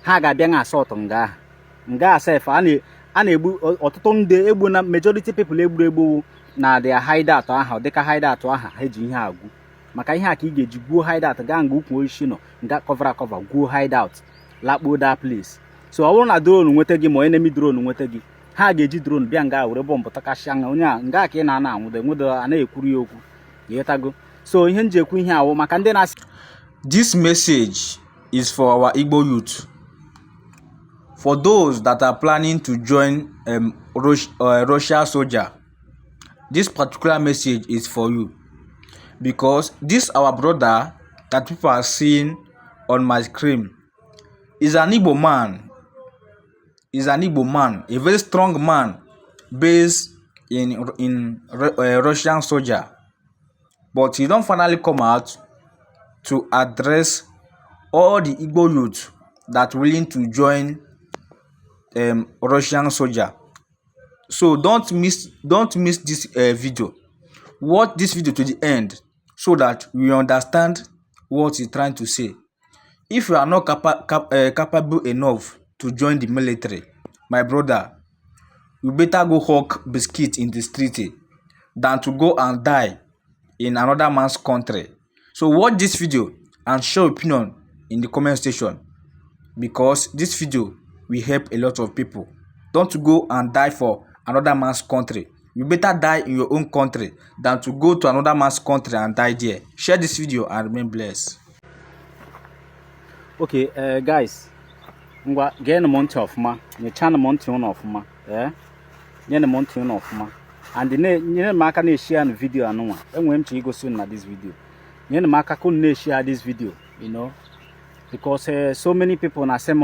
Ha ga-abịa na assault nga ahụ. Nga sef a na-egbu ọtụtụ ndị, egbu na majority people egburu egbu na their hideout ahụ, dịka hideout ahụ ha eji ihe agwụ. Maka ihe a ka ị ga-eji gwuo hideout, gaa nga ukwu osisi nọ, nga cover acover, gwuo hideout, lakpuo that place. So ọ bụrụ na drone nweta gị, ma enemy drone nweta gị, ha ga-eji drone bịa nga, were bọmbụ takashịa nga onye a nga ka ị na-ana anwụdo enwedo a na-ekwuru ya okwu. Ịghọtago? So ihe m ji ekwu ihe awụ maka ndị na-asị This message is for our Igbo youth. For those that are planning to join Russia soldier, this particular message is for you. Because this our brother that people are seeing on my screen is an Igbo man. Is an Igbo man, a very strong man based in Russian soldier. But he don finally come out to address all the Igbo youth that willing to join Russian soldier. So don't miss this video. Watch this video to the end so that we understand what he's trying to say. If you are not capable enough to join the military, my brother, you better go hawk biscuit in the street than to go and die in another man's country. So watch this video and share opinion in the comment section, because this video will help a lot of people. Don't go and die for another man's country. You better die in your own country than to go to another man's country and die there. Share this video and remain blessed. Okay, guys, ngwa, geenụ m ntị ọfụma, nyechanụ m ntị ụnụ ọfụma. Ee, nyenụ m ntị ụnụ ọfụma and nyere m aka na-eshare nụ video anụnwa. Enwere m chọ igosi unu na this video. Nyere m aka ka unu na-eshare this video because so many people na-asị m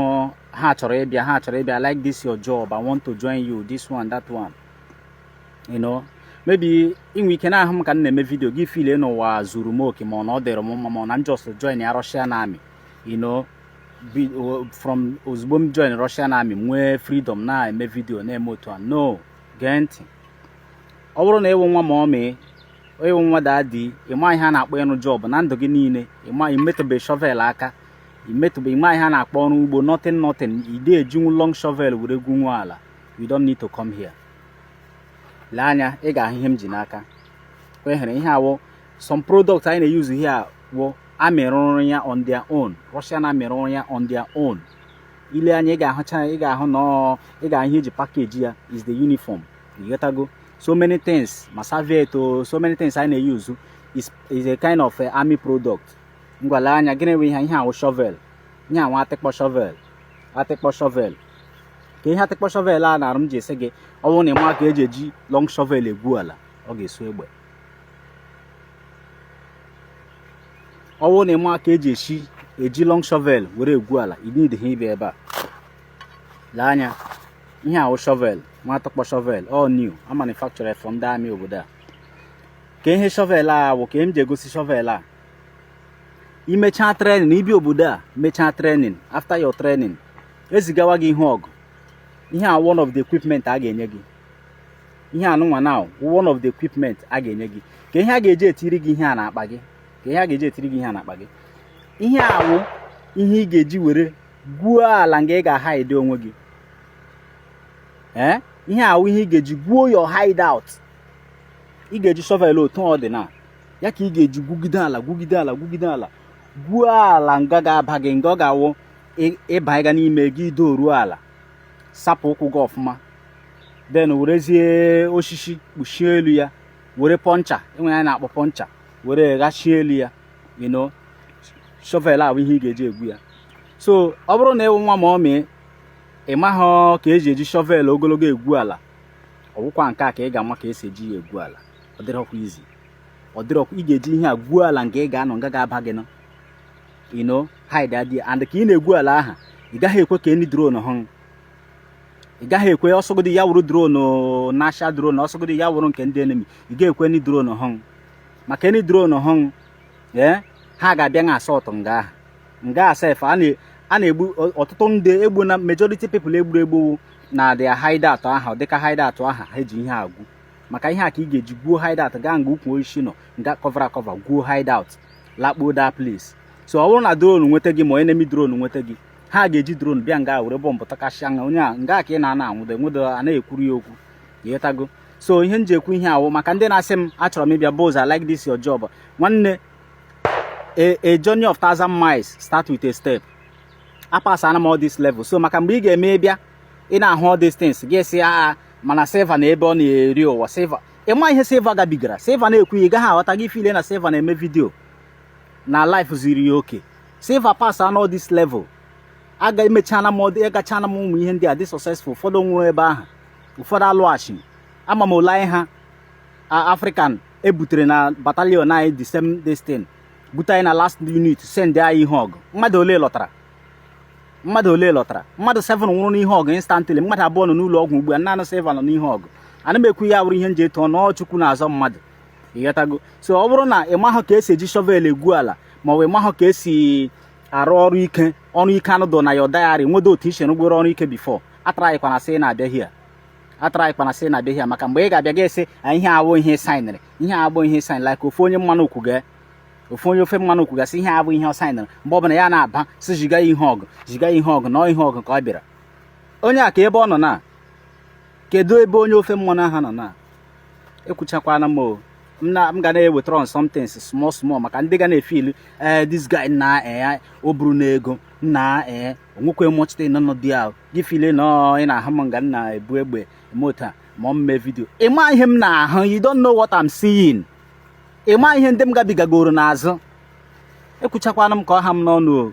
ha chọrọ ịbịa, ha chọrọ ịbịa, "Like this your job, I want to join you," this one, that one. Maybe inwe ike na-ahụ m ka m na-eme video gị, feel n'ụwa zuru m oke, ma ọ na ọ dịrị m mma, ma ọ na m just join ya Russian army, from ozugbo m join Russian army, m nwee freedom na-eme video, na-eme otu a. No, gee ntị. Ọ bụrụ na ịwụ nwa, ma ọ mee ịwụ nwa daddy, ịma ihe a na-akpọ ịrụ job na ndụ gị niile, ịma imetụbe shovel aka, imetụbe, ịma ihe a na-akpọ ọrụ ugbo, nothing, nothing, ide ejinwu long shovel were gwunwu ala, you don't need to come here. Lee anya, ị ga-ahụ ihe m ji n'aka. Kwehere ihe awụ some product anyị na-use here wụ army rụrụ ya on their own. Russian army rụrụ ya on their own. Ile anya, ị ga-ahụcha, ị ga-ahụ na ị ga-ahụ ihe eji package ya is the uniform. Ịghọtago? So many things, ma serviette o, so many things anyị na-use is a kind of army product. Ngwa, lee anya, gịnị bụ ihe? Ihe awụ shovel. Ihe awụ atịkpọ shovel, atịkpọ shovel. Ka ihe atịkpọ shovel a na-arụ, m ji esi gị, ọ bụrụ na ị ma ka eji eji long shovel egwu ala, ọ ga-esu egbe. Ọ bụrụ na ị ma ka eji esi eji long shovel were egwu ala, ị need ha ịbịa ebe a. Lee anya, ihe awụ shovel, nwa atụkpọ shovel, all new a manufactured from ndị army obodo a. Ka ihe shovel a wụ, ka m ji egosi shovel a, imechaa training, ibi obodo a mechaa training, after your training, ezigawa gị ihe ọgụ. Ihe a, one of the equipment a ga-enye gị, ihe anụnwa now, one of the equipment a ga-enye gị. Ka ihe a ga-eji etiri gị ihe a na-akpa gị, ka ihe a ga-eji etiri gị ihe a na-akpa gị, ihe awụ ihe ị ga-eji were gwuo ala nga ị ga-hide onwe gị. Ee, ihe awụ ihe ị ga-eji gwuo your hideout. Ị ga-eji shovel otu ọ dị na ya ka ị ga-eji gwugide ala, gwugide ala, gwugide ala, gwuo ala nga ga-aba gị, nga ọ ga-awụ ịba ịga n'ime gị, doruo ala, sapụ ụkwụ gị ọfụma, then werezie osisi kpuchie elu ya, were poncho enwere anyị na-akpọ poncho were ghachie elu ya. Shovel a bụ ihe ị ga-eji egwu ya. So ọ bụrụ na ịwụ nwa, ma ọ mee ị maghọ ka eji eji shovel ogologo egwu ala, ọwụkwa nke a ka ị ga-ama ka esi eji ya egwu ala. Ọ dịrọkwa izi, ọ dịrọkwa. Ị ga-eji ihe a gwuo ala nke ị ga-anọ, nga ga-aba gị nọ, hide adị. And ka ị na-egwu ala aha, ị gaghị ekwe ka any drone hụ. Ị gaghị ekwe, ọsọgodi ya wụrụ drone nasha drone, ọsọgodi ya wụrụ nke ndị enemy, ị ga-ekwe any drone hụ. Maka any drone hụ, ee, ha ga-abịa na assault nga ahụ. Nga sef a na-egbu ọtụtụ ndị, egbu na majority people egburu egbu na their hideout ahụ, dịka hideout ahụ ha eji ihe agwụ. Maka ihe a ka ị ga-eji gwuo hideout, gaa nga ukwu osisi nọ, nga cover acover, gwuo hideout, lakpuo that place. So ọ bụrụ na drone nweta gị, ma enemy drone nweta gị, Ha ga-eji drone bịa nga were bọmbụ takashịa nga onye a nga ka ị na-ana anwụdo enwedo a na-ekwuru ya okwu, ịghọtago? So ihe m ji ekwu ihe awụ maka ndị na-asị m achọrọ m ịbịa boz, I like this your job. Nwanne, a journey of 1,000 miles start with a step. Apasana m all this level, so maka mgbe ị ga-eme bịa ị na-ahụ all these things, gị sị agha mana Silva na ebe ọ na-eri ụwa. Silva, ịma ihe Silva gabigara? Silva na-ekwu, ị gaghị aghọta. Gị feel na Silva na-eme video na life ziri ya oke. Silva pass all this level, aga emechana m, agachana m ụmụ ihe ndị a dị successful. Ụfọdụ nwụrụ ebe ahụ, ụfọdụ alụghachi. Ama m ole anyị ha African ebutere na battalion anyị, the same this thing bute anyị na last unit, send anyị ihe ọgụ. Mmadụ ole lọtara? Mmadụ ole lọtara? Mmadụ 7 nwụrụ n'ihe ọgụ instantly. Mmadụ 2 nọ n'ụlọ ọgwụ ugbu a. Naanị Silva nọ n'ihe ọgụ. Ana m ekwu ya wụrụ ihe nji eto ọnụ Chukwu na-azọ mmadụ, ịghọtago? So ọ bụrụ na ị mahụ ka esi eji shovel egwu ala, ma ọ bụ ị mahụ ka esi arụ ọrụ ike, ọrụ ike anụ dụ na your diary, nwedo otu iche rụgoro ọrụ ike before, atara sị na-abịa here, atara ịkwana sị na-abịa here. Maka mgbe ị ga-abịa gị sị ihe awụ ihe signịrị, ihe abụ ihe sign, like ofu onye mmanụ okwu ga ofu onye ofe mmanụ okwu gasị ihe abụ ihe ọ signịrị. Mgbe ọbụla ya na-aba sị ziga ya ihe ọgụ, ziga ya ihe ọgụ na ihe ọgụ ka ọ bịara. Onye a ka ebe ọ nọ na kedu ebe onye ofe mmanụ ahụ nọ na ekwuchakwana m o. M ga na-ewetara on somethings small small maka ndị ga na-efeel ee this guy na ee o buru n'ego na ee onwekwe much thing nọ dị ahụ. Gị feel na ị na-ahụ m nga m na-ebu egbe eme otu a ma ọ mee video, ịma ihe m na-ahụ? You don't know what I'm seeing. Ịma ihe ndị m gabigagoro n'azụ. Ekwuchakwana m ka ọ ha m n'ọnụ o.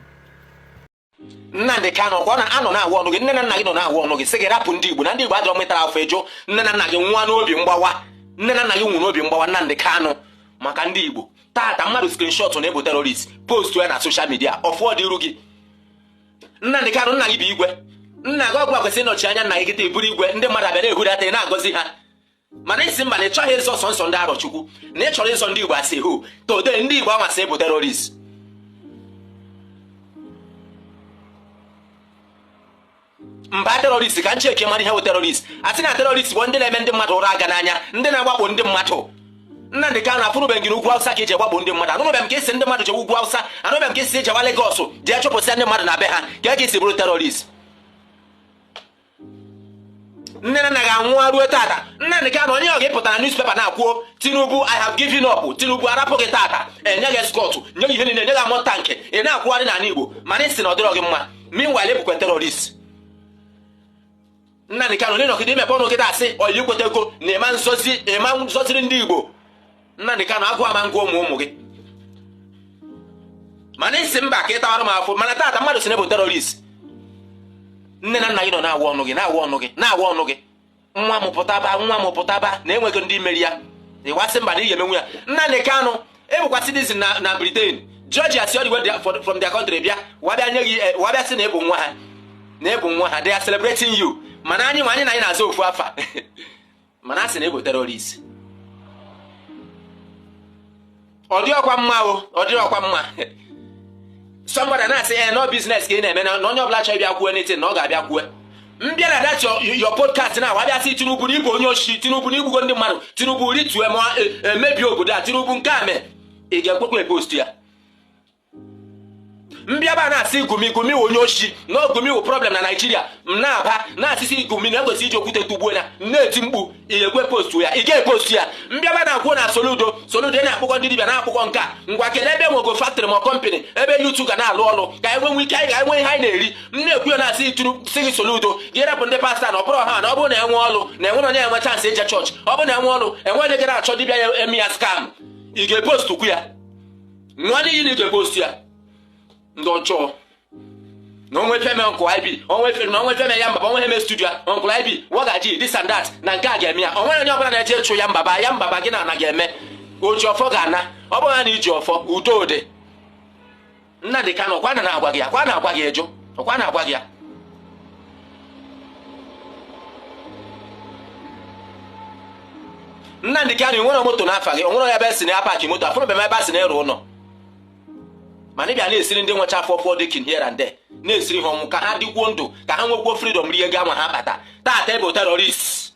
Nnamdị Kanụ, ọ na-anọ na-awụ ọnụ gị. Nne na nna gị nọ na-awụ ọnụ gị, sị gị rapụ ndị Igbo na ndị Igbo adịrọ metara afọ ejo. Nne na nna gị nwa n'obi mgbawa, nne na nna gị nwụrụ n'obi mgbawa. Nnamdị Kanụ, maka ndị Igbo tata, mmadụ screenshot na-ebu terrorist, post ya na social media, ọfụọ dị iru gị. Nnamdị Kanụ, nna gị bụ igwe, nna gị ọgwụ kwesịrị ịnọchi anya nna gị. Kịta eburu igwe, ndị mmadụ abịa na-ehudata ị na-agọzi ha, mana isi mba na ị chọghị ịzọ sọnsọ ndị Arọchukwu, na ị chọrọ ịzọ ndị Igbo. Asị hụ today ndị Igbo anwasị bụ terrorist. Mba, terrorist ka ncheke mara ihe bụ terrorist. A sị na terrorist bụ ndị na-eme ndị mmadụ ụra aga n'anya, ndị na-agbakpo ndị mmadụ. Nnamdị Kanụ, afụrụbeghị gị n'ugwu Awụsa ka iji gbakpo ndị mmadụ. Anụrụbeghị m ka esi ndị mmadụ jewe ugwu Awụsa. Anụbeghị m ka esi jewa Legọs jee chụpụsịa ndị mmadụ na be ha ka esi bụrụ terrorist. Nne na nna gị anwụọ ruo tata. Nnamdị Kanụ, onye ọ ga-ịpụta na newspaper na-akwuo, "Tinubu, I have given up." Tinubu arapụ gị tata, enye gị escort, nye gị ihe niile, nye gị amọ tank, ị na-akwụgharị n'ala Igbo, mana ị sị na ọ dịrọ gị mma. Meanwhile, ebukwa terrorist. Nnamdị Kanụ, onye nọgide imepe ọnụ kịta asị oyi kwetego na ịma nzozi, ịma nzoziri ndị Igbo. Nnamdị Kanụ, agụ ama ngụ ụmụ ụmụ gị, mana isi mba ka ị tawara m afọ. Mana tata mmadụ si na bụ terrorist. Nne na nna gị nọ na-awụ ọnụ gị, na-awụ ọnụ gị, na-awụ ọnụ gị, nwa m pụtaba, nwa m pụtaba, na enweghị ndị meri ya. Ịwasị mba na ị ga-emenwu ya. Nnamdị Kanụ, ebụkwa citizen na Britain. Georgia si all the way from their country bịa wabịa nye gị, wabịa sị na ịbụ nwa ha, na ịbụ nwa ha. They are celebrating you. Mana anyị nwa anyị na anyị na-azụ ofu afa, mana a sị na ịbụ terrorist. Ọ dị ọkwa mma o, ọ dị ọkwa mma. Somebody na-asị eh no business ka ị na-eme na onye ọbụla chọrọ ịbịa kwuo anything na ọ ga-abịa kwuo. M bịa na that your podcast na wabịa sị Tinubu na ịbụ onye oshi, Tinubu na igbugo ndị mmadụ, Tinubu ritue ma emebie obodo a, Tinubu nke a mee, ị ga-ekwekwa post ya? Mbịaba na-asị Gumi, Gumi wụ onye oshi, na Gumi wụ problem na Naijiria, m na-aba na-asịsị Gumi na ekwesị iji okwute tugbuo ya, m na-eti mkpu, ị ga-ekwe post ya? Ị ga-epost ya? Mbịaba na-akwuo na Soludo, Soludo na-akpụkọ ndị dibịa na-akpụkọ nke a. Ngwa, kedu ebe nwego factory ma company ebe youth ga na-alụ ọrụ ka enwe ike anyị ga-enwe ihe anyị na-eri? M na-ekwu ya na-asị turu sị gị Soludo gị rapụ ndị pastọ na ọ bụrụ ha na ọ bụrụ na enwe ọrụ na enwere onye enwe chance ije chọọchị, ọ bụrụ na enwe ọrụ enwe onye gara achọ dibịa ya eme ya scam. Ị ga-epost kwu ya? Nwa n'iyi na ị ga-epost ya? Ndị ọjọọ na onwe feme Uncle IB, onwe feme na onwe feme ya mbaba, onwe eme studio Uncle IB wagaji this and that na nke a ga-eme ya. Onwere onye ọbụla na-eje ịchụ ya mbaba, ya mbaba gị na ana ga-eme oji ọfọ ga-ana. Ọ bụrụ na iji ọfọ udo dị. Nnamdị Kanụ, ọkwa na na-agwa gị ya, kwa na-agwa gị ejo, ọkwa na-agwa gị ya. Nnamdị Kanụ, nwere moto n'afa gị, onwere ebe esi na park moto, afụrụ ebe ebe si na ịrụ ụlọ, mana ị bịa na-esiri ndị nwecha afọ fọ dịkin here and there, na-esiri ha ọnwụ ka ha dịkwuo ndụ, ka ha nwekwuo freedom rie ego ama ha kpata. Tata ebe terrorist,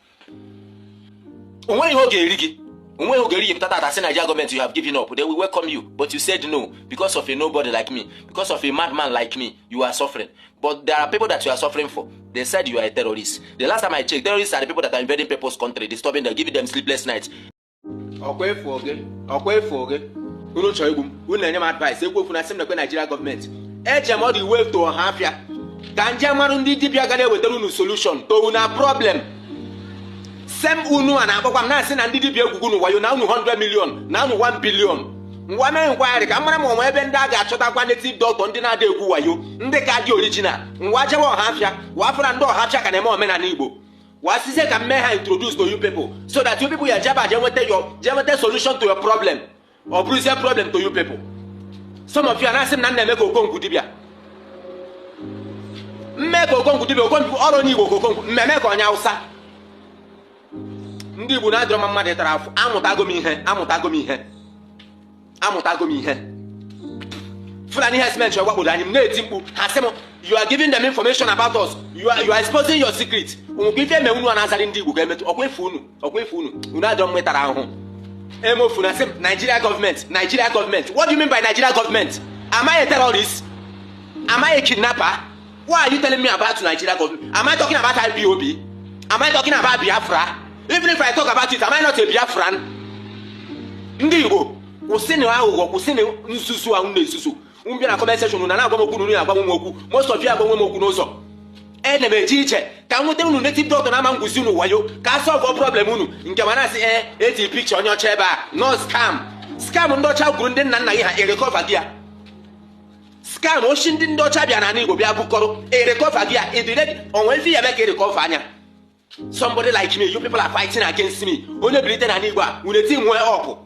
o nwere ihe ọ ga-eri gị. Onweghị oge eri pụta tata sị Nigeria government, you have given up. They will welcome you, but you said no because of a nobody like me, because of a madman like me. You are suffering, but there are people that you are suffering for. They said you are a terrorist. The last time I checked, terrorists are the people that are invading people's country, disturbing them, giving them sleepless nights. Ọkwa efu oge, ọkwa efu oge unu chọrọ igbu m, unu na-enye m advice. Ekwu ofu na sị m nekwe Nigeria government. Eje m ọ dị way to Ọhafịa ka nje marụ ndị dibịa ga na-ewetara unu solution to una problem. Same unu a na-akpọkwa m na-asị na ndị dibịa egwugwu unu wayo na unu 100 million na unu 1 billion. Ngwa, mee nkwagharị ka m mara ma onwe ebe ndị a ga-achọtakwa native doctor, ndị na-ada egwu wayo, ndị ka dị original. Ngwa, jewe Ọhafịa wafụra ndị Ọhafịa ka na-eme omenala Igbo. Wasizie ka m mee ha introduce to you people so that you people ya jeba je nweta your je nweta solution to your problem. Ọ bụrụzie problem to you people. Some of you are na-asị m na m na-eme ka Okonkwo dibịa mme ka Okonkwo dibịa. Okonkwo ọrụ onye Igbo ka Okonkwo mmemme ka onye Hausa. Ndị Igbo na-adịrọ mma mmadụ tara afụ. Amụtago m ihe, amụtago m ihe, amụtago m ihe. Fulani herdsmen chọrọ gbakporo anyị, m na-eti mkpu, ha sị m, "You are giving them information about us. You are exposing your secret." Nwekwa ife eme unu a na-azarị ndị Igbo ka emetụ. Ọkwa efu unu, ọkwa efu unu, unu adịrọ mma ịtara ahụhụ. Emofu na sị m Nigeria government, Nigeria government. What do you mean by Nigeria government? Am I a terrorist? Am I a kidnapper? Why are you telling me about Nigeria government? Am I talking about IPOB? Am I talking about Biafra? Even if I talk about it, am I not a Biafran? Ndị Igbo, kwụsịnụ aghụghọ, kwụsịnụ nsusu ahụ na-esusu. Unu bịa na comment section na na-agwa m okwu, na agwa m okwu. Most of you agwa m okwu n'ụzọ. Ena m eje iche ka m nwetara unu native doctor na ama ngwuzi unu wayo ka a solve problem unu. Nke ma na-asị ee, eti picture onye ọcha ebe a, no scam, scam ndị ọcha gwuru ndị nna nna gị ha, e recover gị ya. Scam oshi ndị ọcha bịa n'ala Igbo bịa bukọrọ, e recover gị ya. Ịdị ready onwe ife ya eme ka e recover anya? Somebody like me, you people are fighting against me. Onye bilite n'ala Igbo a, unu eti nwee ọpụ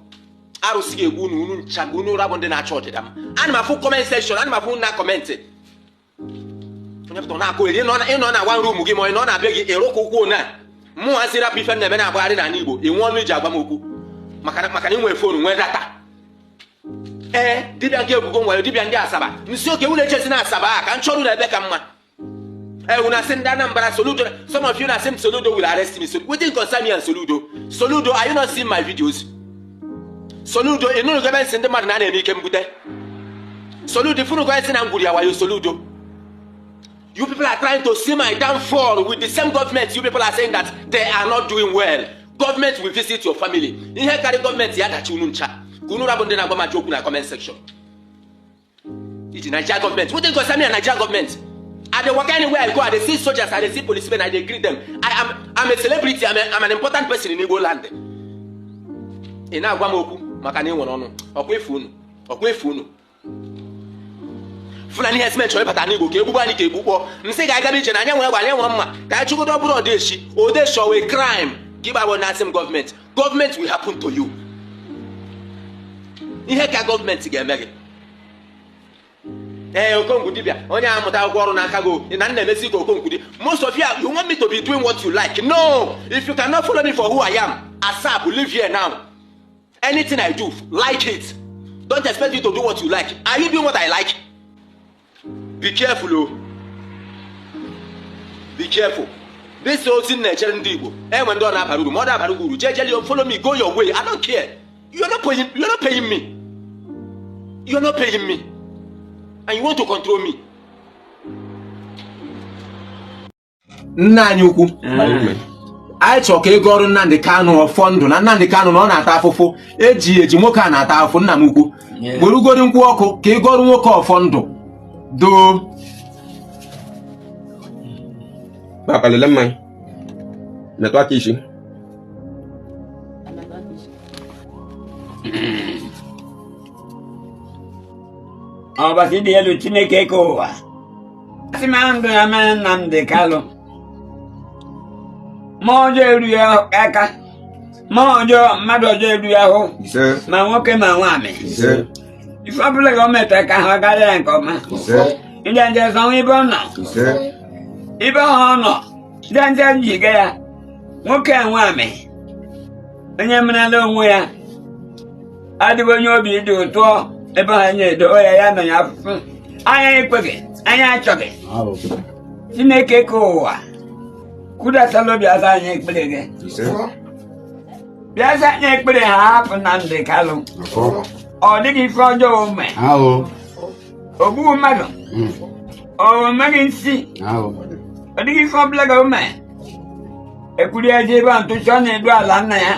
arụsị ga-egbu unu, unu ncha, unu ụra bụ ndị na-achọ ọdịda m. Ana m afụ comment section, ana m afụ na comment onye pụtara na-akụ eri. Ịnọ na one room gị ma ị nọ na be gị, ịrụkọ ụkwụ na mụ hazi rapụ ife m na-eme na-agbagharị n'ala Igbo, inwe ọnụ iji agwa m okwu maka na ị nwere phone, nwee data. Ee, dibịa nke ebugo nwere dibịa ndị Asaba nsi oke unu echezi na Asaba a ka m chọrọ unu ebe ka mma. Ee, unu asị ndị Anambra, Soludo. Some of you na-asị m Soludo will arrest me. So wetin concern me and Soludo? Soludo, are you not seeing my videos? Soludo, ị nụrụ ebe nsị ndị mmadụ na na-eme ike mbute? Soludo, ifunu go nsị na ngwuri ya wayo. Soludo, you people are trying to see my downfall with the same government you people are saying that they are not doing well. Government will visit your family. Ihe karị gọọmenti ya dachi unu ncha ka unu rabụ ndị na-agba maji okwu na comment section. Iji Nigeria government, wetin concern me and Nigeria government? I dey waka, anywhere I go, I dey see soldiers, I dey see policemen, I dey greet them. I'm a celebrity. I'm an important person in Igbo land. Ị na-agwa m okwu maka na ị nwere ọnụ. Ọkwa efu unu, ọkwa efu unu. Fulani herdsmen chọrọ ịbata n'Igbo ka egbugbo anyị, ka egbukpọ. Nsị ga-agaba ije na anya nwere egbe, anya nwere mma, ka anyị chụgodo. Ọ bụrụ odeshi odeshi owe crime ka ịgba bụ na-asị m gọọmenti, gọọmenti will happen to you. Ihe ka gọọmenti ga-eme gị? Ee, Okonkwo dibịa, onye amụta akwụkwọ ọrụ n'aka gị na nna emesi ka Okonkwo di. Most of you, you want me to be doing what you like. No, if you cannot follow me for who I am, asap, live here now. Anything I do, like it. Don't expect me to do what you like. Are you doing what I like? Be careful o, be careful. This ozi m na-echere ndị Igbo, enwe ndị ọ na-abara uru, ma ọ na-abara uru, jee jeli, follow me, go your way, I don't care. You are not paying me, you are not paying me, and you want to control me. Nna anyị ukwu, anyị chọrọ ka ego ọrụ Nnamdị Kanụ ọfọ ndụ na Nnamdị Kanụ na ọ na-ata afụfụ eji eji. Nwoke a na-ata afụfụ. Nna m ukwu, werugoro nkwụ ọkụ ka ego ọrụ nwoke ọfọ ndụ doo. Papa, lele mmanya metụ aka isi. Ọbasi dị elu, Chineke ke ụwa, asị m ndụ ya mere Nnamdị Kalụ, mmụọ ọjọọ eru ya aka, mmụọ ọjọọ, mmadụ ọjọọ eru ya ahụ, Ise. ma nwoke ma nwaanyị. Ise. Ife ọbụla ka o metara ka ahụ gara ya nke ọma. Ise. Ndị nje sọnwụ ibe ọ nọ. Ise. Ibe ọha ọ nọ, ndị nje njiga ya, nwoke a nwaanyị, onye merela onwe ya adịghị onye obi dị ụtọ ebe ha na-edo ya, ya nọ ya afụfụ. Anya ekweghị, anya achọghị. Chineke ke ụwa, kwudasala obi asa anyị ekpere gị. Ise. Bịa sị anyị ekpere ha hapụ Nnamdi Kalụ. Ọ dịghị ife ọjọọ o mee. O gbughị mmadụ. O meghị nsi. Ọ dịghị ife ọbụla ga o mee. Ekwuri ya jee ebe a ntụchi ọ na-edu ala nna ya.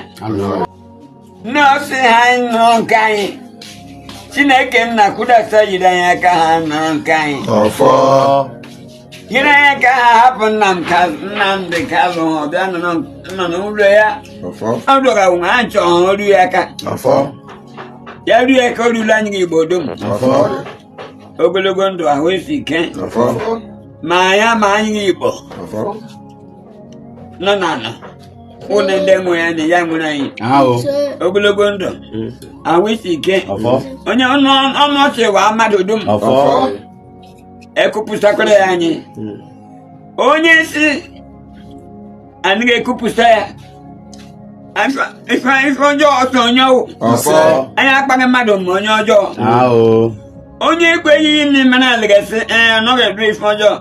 Nne ọ sị ha anyị nọrọ nke anyị. Chineke nna kwudasa yiri anyị aka ha nọrọ nke anyị. Yiri anyị aka ha hapụ Nnamdi Kalụ ọ bịa nọ n'ụlọ ya. Ọ dọga ha nchọ ha oru ya aka. Ya ruo ya ka o ruru anyị Igbo dum. Ogologo ndụ ahụ isi ike. Ma ya ma anyị Igbo nọ n'ala ụlọ ndị nwe ya na ya nwere anyị. Ogologo ndụ ahụ isi ike. Onye ọnụ ọchị wa mmadụ dum. Ekupụsakwara ya anyị. Onye si anaghị ekupụsa ya. Ife ọjọọ ọsọ onye ọwụ. Anyị akpaghị mmadụ ma onye ọjọọ. Onye ekweghị nne mara alịgasị ee ọ naghị edu ife ọjọọ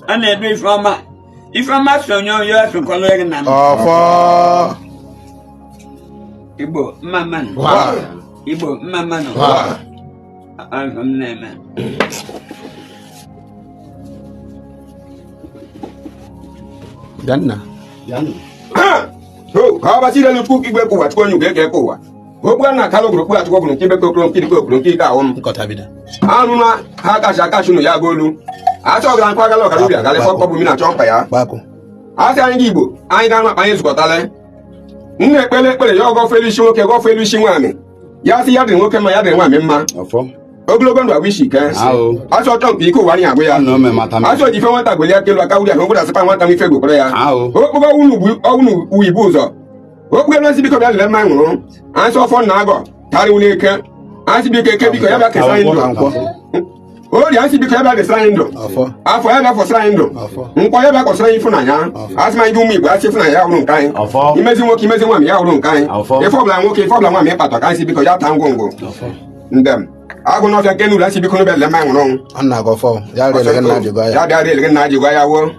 ọ na-edu ife ọma. Ife ọma so onye ọjọọ sokọrọ gị na Igbo mma mmanụ. Igbo mma mmanụ. Afọ m na-eme. Bịa nna. Ka ọ basiri elu chukwu igwe kụwa chukwu onye ugo eke ụwa. Okpu a na-akala ogoro kpu achụkwa gwụrụ nke ibe kokoro nke irikọ okoro nke ike ahụ m. Anụ na ha kachi akachi nụ ya golu. Asị ọgara nkwa agala ọkara ubi agala ife ọkpọ bụ mi na-achọ mkpa ya. Asị anyị gị Igbo anyị ga-anụ akpa anyị zukọtala. Nna ekpele ekpere ya ọgọ felu isi nwoke gọọ felu isi nwaanyị. Ya sị ya dịrị nwoke mma ya dịrị nwaanyị mma. Ogologo ndụ agwụ isi ike. Asị ọchọ nke ike ụwa anyị agwụ ya. Asị oji ife nwata gwelie aka elu aka wuri ahụ ogwere asịpa nwata nwe ife gwokwara ya. Okpụgo ọwụnụ uyibu ụzọ. Okpụgo elu biko bịa lele mma nwụrụ. Asị ọfọ nna agọ karịwụ n'eke. Asị biko eke biko ya bịa kesara anyị ndụ. Ori asị biko ya bịa desara anyị ndụ. Afọ ya bịa fọsara anyị ndụ. Nkwọ ya bịa kọsara anyị ịfụnanya. Asị ma anyị gị ụmụ Igbo asị ịfụnanya ya hụrụ nke anyị. Imezi nwoke imezi nwaanyị ya hụrụ nke anyị. Ife ọbụla nwoke ife ọbụla nwaanyị ịkpata ka anyị sị biko ya taa ngwongwo. Ndem. Agụ n'ọfịa nke n'ụlọ asị biko n'ụbịa lele mma nwụrụ ọnwụ. Ya bịa rịa ele gị nna ji gwa ya wuo.